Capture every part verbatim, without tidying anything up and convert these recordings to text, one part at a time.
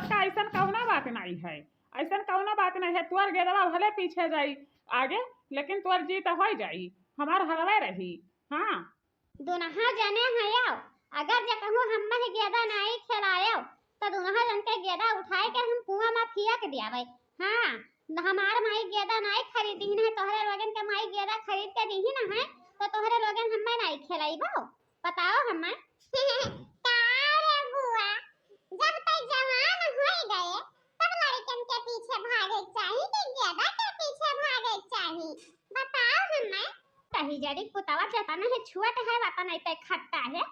का ऐसन कौनो बात नहीं है, ऐसन कौनो बात नहीं है। तोर गेदवा भले पीछे जाई आगे, लेकिन तोर जीत होई जाई, हमार हलवे रही। हाँ। दुनहा जने हयो, अगर जे कहूँ हम्मे ही गेदा नाई खेलायो, तो दुनहा जन के गेदा उठाए के हम कुआं में फियक दियावे। हाँ, हमार माई गेदा नाई खरीदी है, तोहरे लोगन के माई गेदा खरीद के दीही ना है, तो तोहरे लोगन हम्मे नाई खेलाइबो। बताओ हम्मे। का रे बुआ, जब तै जवान होई गए, तब लड़कन के पीछे भागे के चाही कि गेदा के पीछे भागे के चाही? बताओ हम्मे। तही जड़ी पुतवा जतन है छुअत है, वतन है खट्टा है,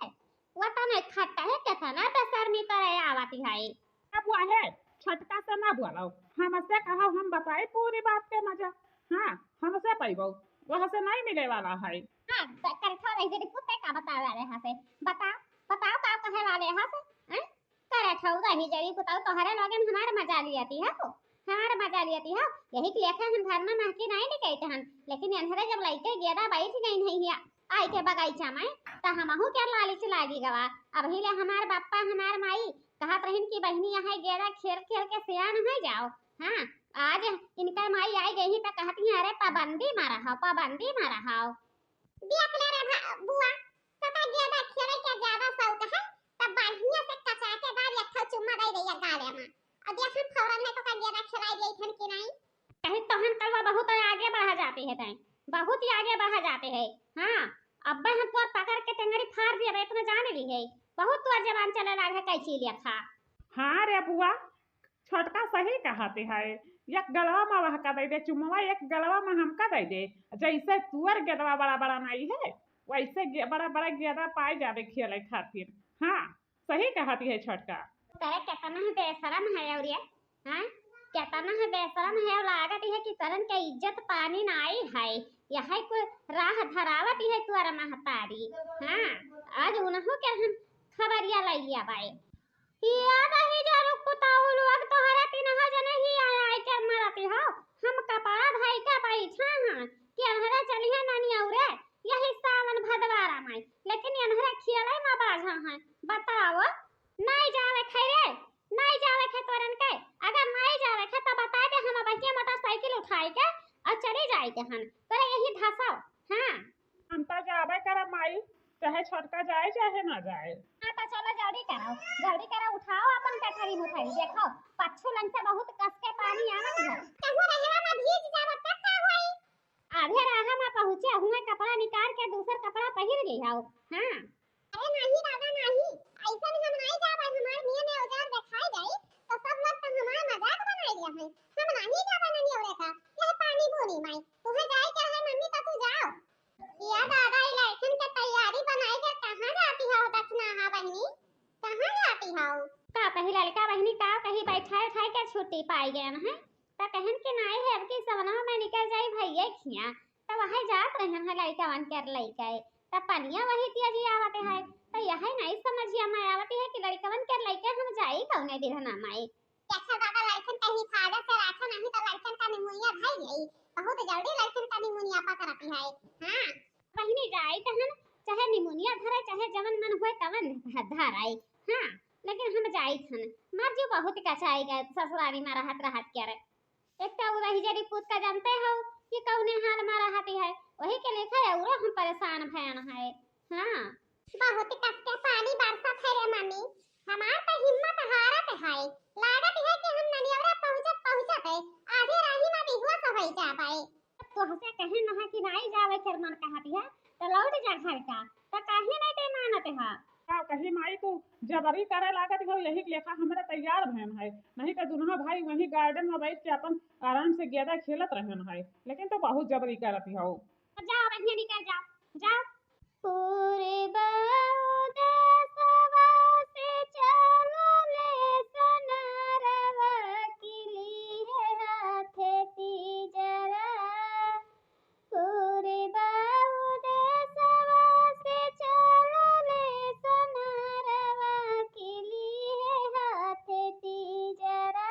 वतन है खट्टा है, केतना बेशर्मी करे आवत है। अब वह छोटका से ना बोलो, हमसे कहो, हम बताई पूरी बात के मजा। हाँ, हमसे पैबो, वह से नहीं मिले वाला है। हाँ, त-, कर खा रही जड़ी पुते का बतावे वाले हंसे। बता, बताओ का कहे वाले हंसे, हैं? करे ठौरा ही जड़ी पुताऊ तोहरे लोगन हमार मजा लियती है हो, हमार मजा लियती है। यही के लेखे हम घर में महकी नहीं निकलते हन, लेकिन एनहरे जब लइके गेदा बैठ गई नहीं हिया, आई के बगीचा में, त हमहू के लालच लागी गवा। अबही ले हमार बापा, हमार माई कहत रहिन कि बहिनी यहाँ गेदा खेल खेल के सियान हो जाओ। हाँ, आज इनका माई आई गई ही त कहती हैं, "अरे पाबंदी में रहो, पाबंदी में रहो।" देख ले रे भा-, बुआ, तोका गेदा खेले के ज्यादा शौक है, तब बढ़िया से कचा के बाद एक ठो चुम्मा दे दे गाले में। और देख हम फौरन में तोका गेदा खिलाई देई थन कि नहीं। कहीं तोहन कलवा बहुत आगे बढ़ा जाते हैं तैं, बहुत ही आगे बढ़ा जाते हैं। हाँ, अब्बे हम तोर पकड़ के टेंगरी फाड़ दिए, इतना जान ली है। बहुत तोर जबान चले लाग है कैची लेखा। हाँ रे बुआ, छोटका सही कहते है, एक गलवा में वह का दे दे चुम्मा, एक गलवा में हमका दे दे। जैसे तुअर गेदवा बड़ा बड़ा नहीं है, वैसे गे-, बड़ा बड़ा गेदा पाए जाबे खेले खातिर। हाँ, सही कहती है छोटका। करे केतना ही बेशरम है और ये, हाँ, केतना ही बेशरम है और लागत है कि सरन के इज्जत पानी नाई है, यही कोई राह धरावत है तुअर महतारी। हाँ, आज उनहु के हम खबरिया लैया बाई। हिया दही जरू पुताऊ लोग तोहरा तिनहा जने ही आय आय के मरती हो। हम कपड़ा धई के बैठा हाँ कि अनहरे चलिहे ननियौरे यही सावन भदवारा में, लेकिन अनहरे खियले में बाझा हैं। बताओ, नहीं जावे खे रे, नहीं जावे खे तोरन के। अगर नहीं जावे खे तो बता दे, हम अबहिये मोटरसाइकिल उठाई के और चली जाई के हन तोरे यही धसाओ। हाँ। हम तो जाबे करब माई, चाहे छोटका जाए चाहे ना जाए। हाँ, तो चलो जल्दी करो, जल्दी करो, उठाओ अपन कटरी मुठरी। देखो, पच्छू लंग से बहुत कस के पानी आवत है। कहूँ रहवा में भीज जाबो तब का होई? आधे राह में पहुँचे हुए कपड़ा निकाल के दूसर कपड़ा पहिर लिहाओ। हाँ। अरे नाही दादा नाही, ऐसन हम नाही जाब, हमार नियम औजार देखाई जाई, तो सब लोग तो हमार मजाक बनाई लिया है। हम नाही जाब ननियौरे का, यह पानी बूनी माई, तुहे जाए के है मम्मी तो तू जाओ। या दादा, ई लड़कन के तैयारी बनाई के कहाँ जाती हो दक्षिणाहा बहिनी, कहाँ जाती हो? का कही लड़का बहिनी, का कही बैठाए उठाए के छुट्टी पाई गए हैं, त कहन के नाई है अब की सवनवा में निकल जाई भैया खिया, त वही जात रहन है लड़कवन के लइके, त पनिया वही तिया जी आवत है, त यही नहीं समझिया में आवत है कि लड़कवन के लइके हम जाई कौने बिरहना माई। अच्छा दादा, लड़कन के हिफाजत से राखा, नहीं तो लड़कन का निमोनिया धर जाई। बहुत जल्दी लड़कन का निमोनिया पकड़ती है। हाँ। बहिनी जाई तहन, चाहे निमोनिया धरे, चाहे जवन मन होए तवन ध-, धराई। हाँ, लेकिन हम जाई थन। मर जो बहुत कचाई गए ससुरारी में रहत रहत के रे। एक तो उ रही जड़ी पूत का जानते हो कि कौने हाल में रहती है, वही के लेखा औरो हम परेशान भयन है। हाँ। बहुत कस के पानी बरसत है रे मम्मी, हमार तो हिम्मत हारत है, लागत है कि हम ननियवरा पहुँचत पहुँचत है आधे राही में बेहोश होई जाबे। तोहसे कहे नहा कि नाई जावे के मन कहत है, तो लौट जा घर का, तो काहे नहीं ते मानत है? का कही माई, तू जबरी करे लागत हो, यही के लेखा हमरा तैयार भयन है, नहीं तो दुनों भाई वही गार्डन में बैठ के अपन आराम से गेदा खेलत रहन है, लेकिन तो बहुत जबरी करत हो। तो जाओ, बढ़िया निकल जाओ, जाओ। पूर्वा देशवा से चलले सनरवा किली है हाथे तीजरा। पूर्वा देशवा से चलले सनरवा किली है हाथे तीजरा।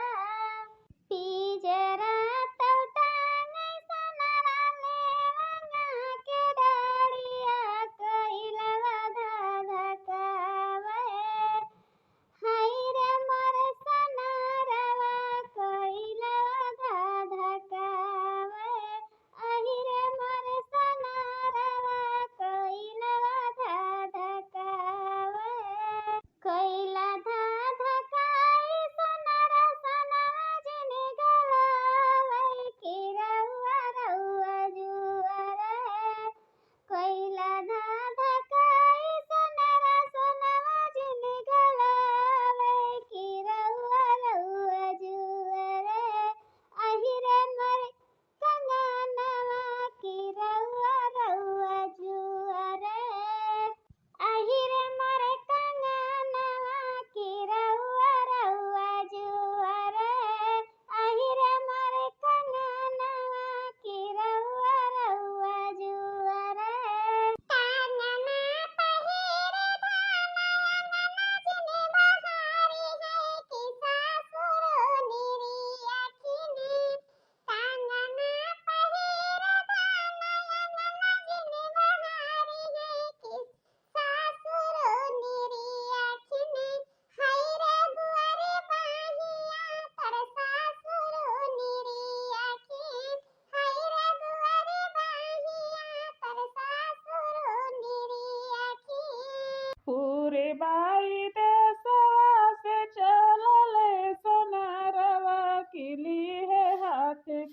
पिजरा तौ टांगै सनवा लेवंगा के डाढ़िया कोइलवा धाधा का।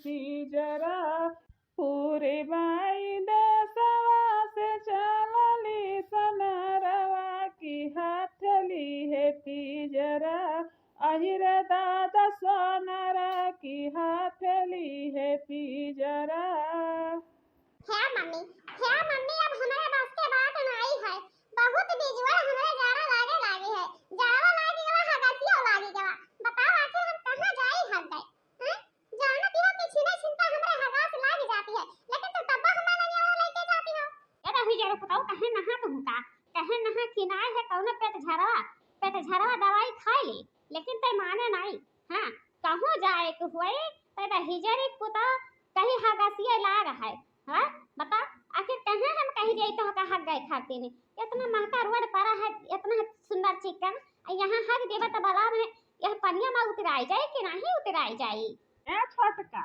तीजरा। पूरे बाई देसवा से चलली सोनरवा की हाथ ली है तीजरा। अहिरे दादा सोनरा की हाथ ली है तीजरा। हे मम्मी, हे मम्मी, अब हमरे बस के बात नाई है। बहुत बिजुआ हमरे जाड़ा लागे लागे है। जाड़ा लागे गवा, हगसियो लागे गवा। बताओ आखिर हम कहाँ जाई हग गए? हैं? जानत हो कि छिने छिनता हमरे हगास लाग जाती है, लेकिन तू तब्बो हमार ननियावा लेके जाती हो। ए रही जरे पुताऊ, कहे नहा तू का? कहे नहा कि नाई है कौनो पेट झरवा? पेट झरवा दवाई खाए ले, लेकिन ते माने नाई। हाँ, कहूँ जाए के हुए, ते रही जरे पुताऊ कहीं हगासिया लाग है। हाँ, बता, आखिर कहे हम कहीं जाई तो का हग गए खातिर? इतना महका रोड पड़ा है, इतना सुंदर चिकन, आ यहाँ हग देबा त बला में यह पनिया में उतराई जाई कि नहीं उतराई जाई? ए छोटका,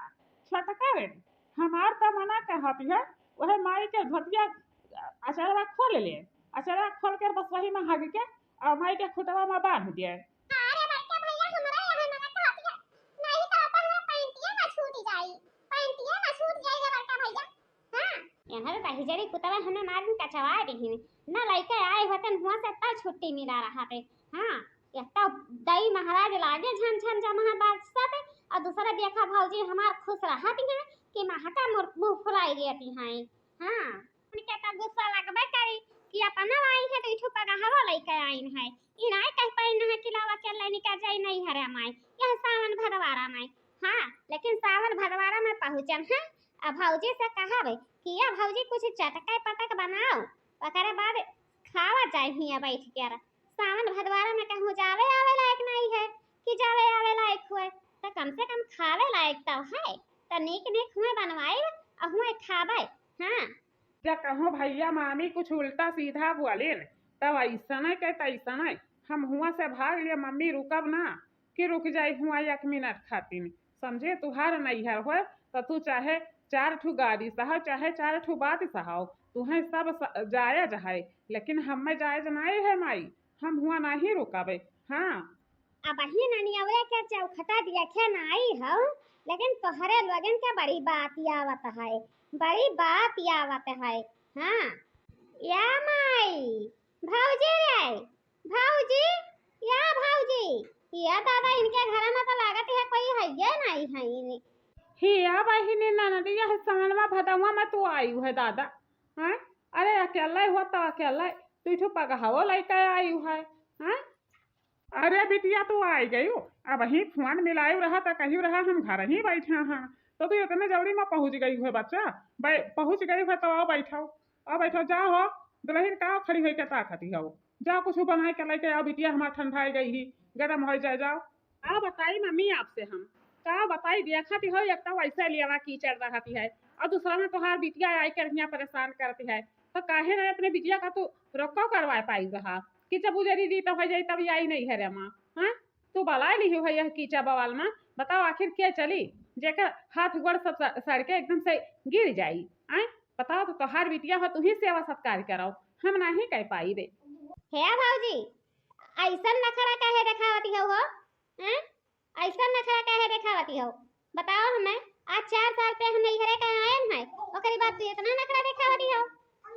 छोटका रे, हमार त मना कहत है, वह माई के धोतिया अचरवा खोल ले, अचरवा खोल के बस वही में हग के और माई के खुटवा में बांध दे। अरे बड़का भैया, हमरा यहाँ मना कहत है, नहीं तो अपन पैंटिया में छूट जाई, पैंटिया में छूट जाई रे बड़का भैया। हाँ, यहाँ तो दहिजरी कुतवा हमें मार में कचवा दिहिन। न लइके आए होतन हुआ से तब छुट्टी मिला रहा थे। हाँ, एक तो दई महाराज लागे झन झन जमहा बादशाह थे, और दूसरा देखा भौजी हमार खुश रहती हैं कि महका मुर-, मुँह फुलाई देती हैं। हाँ, उनके तो गुस्सा लगबे करी कि अपना आई है तो इठू पगहवा लइके आइन है। ई नाय कह पाइन है कि लावा के लेनी का जाई नहीं हरे माई, यह सावन भदवारा माई। हाँ, लेकिन सावन भदवारा में पहुँचन है, अब भौजी से कहब कि "या भौजी, कुछ चटके पटक बनाओ, ओकरे बाद खावा जाए हियाँ बैठ के।" सावन भदवारा में कहूँ जावे आवे लायक नहीं है कि जावे आवे लायक हुए, तो कम से कम खावे लायक तो है, तो नीक नीक हुए बनवाए और हुए खावे। हाँ। जब कहूँ भैया मामी कुछ उल्टा सीधा बोलिन, तब ऐसने के तैसने हम हुआँ से भाग लिए, मम्मी रुकब ना, कि रुक जाई हुआँ एक मिनट खातिन। समझे, तुहार नैहर होय, त तू चाहे चार ठू गारी सहाव, चाहे चार ठू बात सहाव, तुहें सब स-, जायज है, लेकिन हमें जायज नाई है माई, हम हुआँ नहीं रुकबे। हाँ। अबही ननियवरे के चौखटा देखे नाई हौ, लेकिन तोहरे लोगन के बड़ी बात आवत है, बड़ी बात आवत है। हाँ, या माई, भौजी रे, भौजी, या भौजी, या दादा, इनके घर में तो लागत है कोई हइये नहीं है। हिया बहिनी ननदिया है, सावनवा भदवा में तू आयु है दादा, हैं? अरे अकेला हुआ तो अकेला, तू ठू पगहावो लइके आयु है, हैं? अरे बिटिया, तू आई गयू, अबही फोन मिलायु रहा त कहियु रहा हम घर ही बैठा हाँ, तो तू इतने जल्दी में पहुँच गई है बच्चा, बै-, पहुँच गई है तो आओ बैठो, आओ बैठो, जाओ हो, दुल्हन का खड़ी होइके ताकती हो, जाओ कुछ बनाए के लेके आओ बिटिया, हमार ठंडाई गई ही, गरम हो जाए, जाओ। का बताई मम्मी आपसे हम, का बताई, देखत हो एक तो वैसे लियावा कीचड़ रहती है और दूसरा में तोहार बिटिया आई के हियाँ परेशान करती है, तो काहे ना अपने बिटिया का तू रोको करवा पाई रहा कि जब उजरी दी तो हो जाई तब आई नहीं है रे माँ। हाँ, तू बला ली हो यह कीचा बवाल में, बताओ आखिर के चली जेकर हाथ गोड़ सब स-, सड़ के एकदम से गिर जाई। आय, बताओ तो तोहार बिटिया हो, तू ही सेवा सत्कार कराओ, हम नहीं कह पाई रे। हे भौजी, ऐसन नखरा काहे देखावती हो, हो? हैं? ऐसन नखरा काहे देखावती हो? बताओ हमें, आज चार साल पे हम नैहरे का आयन है, ओकरी बाद तू इतना नखरा देखावती हो?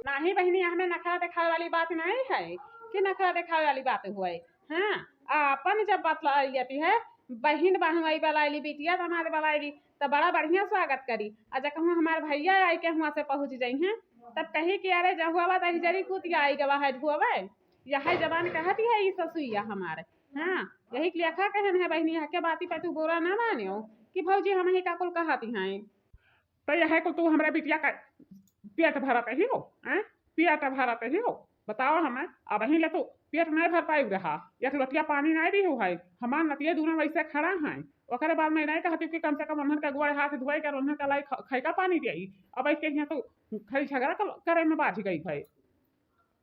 नहीं बहिनी, हमें नखरा देखावे वाली बात नहीं है कि नखरा देखावे वाली बात हुए। हाँ, आपन जब बतलाई जाती है, बहिन बहनोई बलाइली, बिटिया दामाद बलाइली, तो बड़ा बढ़िया स्वागत करी। और जब कहूँ हमार भैया आई के हुआँ से पहुँच जाई हैं, तब कही कि "अरे जहुआ बा दहिजरी कुतिया आई गवा है ढुआवे, यह जबान कहती है ई ससुइया हमारे।" हाँ, यही के लेखा कहन है बहिनी, यह के बाती पे तू बुरा ना मानियो कि भौजी हम ही का कुल कहती हैं। तो यह कुल तू हमरा बिटिया का पेट भरत ही हो, हैं? पेट भरत ही हो, बताओ हमें, अबही ले तू पेट नहीं भर पाई रहा, एक लोटिया पानी नहीं दी हो है, हमार नतिया दूनो वैसे खड़ा हैं, ओकरे बाद मैं नहीं कहती कि कम से कम उन्हन का गोड़ हाथ धोए कर उन्हन का लाई ख-, खैका पानी दियाई, अब ऐसे यहाँ तो खाली झगड़ा कर-, करे में बाझ गई है।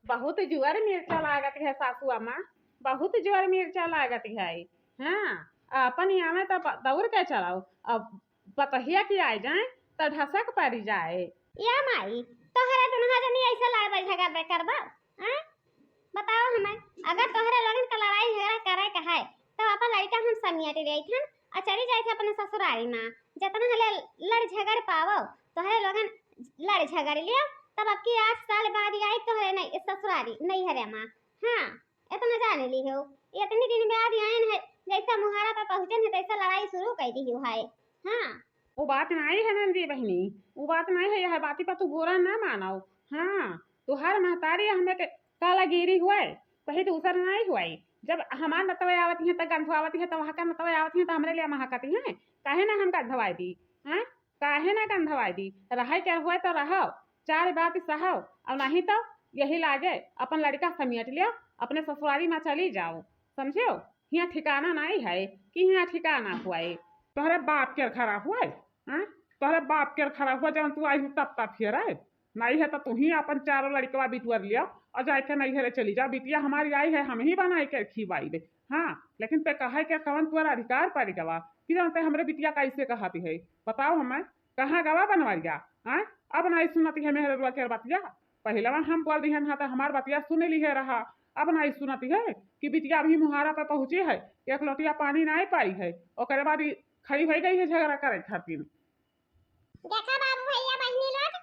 बहुत जोर मिर्चा लागत है सासू अम्मा, बहुत जोर मिर्चा लागत है। हाँ, अपन यहाँ में तो प-, दौड़ के चलाओ, अब पतहिया की आए जाए तो ढसक पड़ जाए। या माई, तोहरे दुनहा जनी ऐसे लड़ बैठा कर करबा, हाँ? बताओ हमें, अगर तोहरे लोगन का लड़ाई झगड़ा करे का है, तो अपन लड़का हम समियाटे देइत हन और चली जाइत है अपने ससुरारी में। जतना हले लड़ झगड़ पावो, तोहरे लोगन लड़ झगड़ लियो, तब अब की आठ साल बाद आई तोहरे नहीं ससुरारी नैहरे मा। हाँ, इतना जान लिहो, इतनी दिन बाद आयन है, जैसा मुहारा पर पहुँचन है तैसा लड़ाई शुरू कर दी है। हाँ। वो बात नहीं है नंदी बहनी, वो बात नहीं है, यह बाती पर तू बुरा ना मानो। हाँ, तुहार महतारी हमें के कालागिरी हुए, कहीं दूसर नहीं हुए। जब हमार नतवे आवत हैं तो गंधवावत हैं, तो वहाँ का नतवे आवत हैं तो हमरे लिए महकती हैं, काहे ना हम गंधवाई दी? हाँ, काहे ना गंधवाई दी? रहे के हुए तो रहो, चार बात सहो, और नहीं तो यही लागे अपन लड़का समेट लियो, अपने ससुरारी में चली जाओ, समझो? हियाँ ठिकाना नहीं है कि हियाँ ठिकाना हुए। तोहरे बाप के खड़ा हुए, हाँ? तोहरे बाप के खड़ा हुआ, जब तू आई हूँ तब तब फिर है। नहीं है तो तू ही अपन चारों लड़कवा बिटुअर लियो और जाके नैहरे चली जा। बिटिया हमारी आई है, हम ही बनाए के खिवाई दे। हाँ, लेकिन ते कहे के कवन तोरा अधिकार पड़ गवा कि जौन ते हमरे बिटिया कैसे कहती है? बताओ हमें, कहाँ गवा बनवरिया? हाँ, अब नहीं सुनती है मेहररुआ के बतिया। पहलवा हम बोल दिहन हा तो हमार बतिया सुन ली है रहा, अब नहीं सुनती है कि बिटिया अभी मुहारा पे पहुँची है, एक लोटिया पानी नहीं पाई है, ओकरे बाद ई खड़ी हो गई है झगड़ा करे खातिर। देखा बाबू भैया बहनी लोग,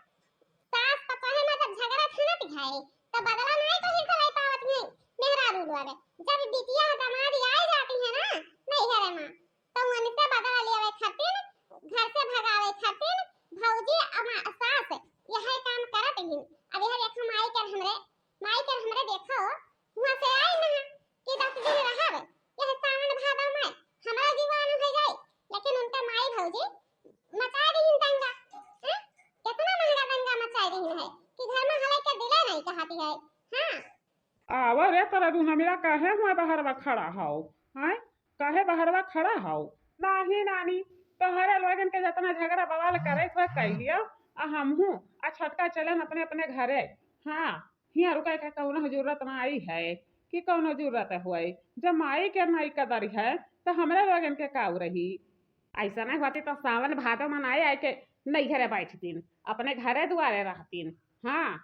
सास पतोहे में जब झगड़ा थनत है, तो बदला नहीं कहीं से ले पावत है मेहरारू लोग। जब बिटिया दामाद आए जाती है ना नैहरे में, तो उनसे बदला लेवे खातिर, घर से भगावे खातिर भौजी अमा सास यह काम करत ही। अब यह देखो माई कर हमरे, माई कर हमरे देखो, वहाँ से आई ना कि दस दिन रहब, यह सावन भादव में हमरा जीवाणु हो जाए, लेकिन उनका माई भौजी मचा दी दंगा। हैं? कितना महंगा दंगा मचा दी है कि घर में हले के दिले नहीं कहती है। हाँ। आवा रे तोरा दू नमिरा काहे हुआ बहरवा खड़ा हाउ? हैं? काहे बहरवा खड़ा हाउ? नाही नानी, तोहरे लोगन के जितना झगड़ा बवाल करे हुए कह लियो, आ हमहू आ छोटका चलन अपने अपने घरे। हाँ, हियाँ रुके के कौनो जरूरत ना आई है कि कौनो जरूरत हुए। जब माई के नाई कदर है तो हमरे लोगन के काऊ रही? ऐसा नहीं होती तो सावन भादो में नाई आए के नैहरे बैठतीन, अपने घरे दुआरे रहतीन। हाँ,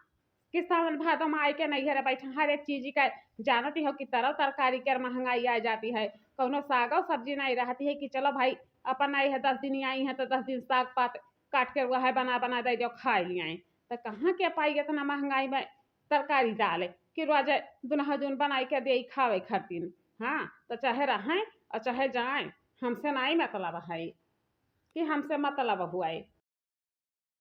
कि सावन भादो में आई के नैहरे बैठा, हर एक चीज का जानती हो कि तरह तरकारी के महंगाई आ जाती है, कौनो सागो सब्जी नहीं रहती है कि चलो भाई अपन आई है दस दिन आई है तो दस दिन साग पात काट के वह बना बना दे दो खा लियाए। तो कहाँ के पाई इतना महंगाई में तरकारी दाल कि रोज दुनहा जून बनाई के दे खावे खातिर? हाँ, तो चाहे रहें और चाहे जाएं, हमसे नहीं मतलब है कि हमसे मतलब हुए।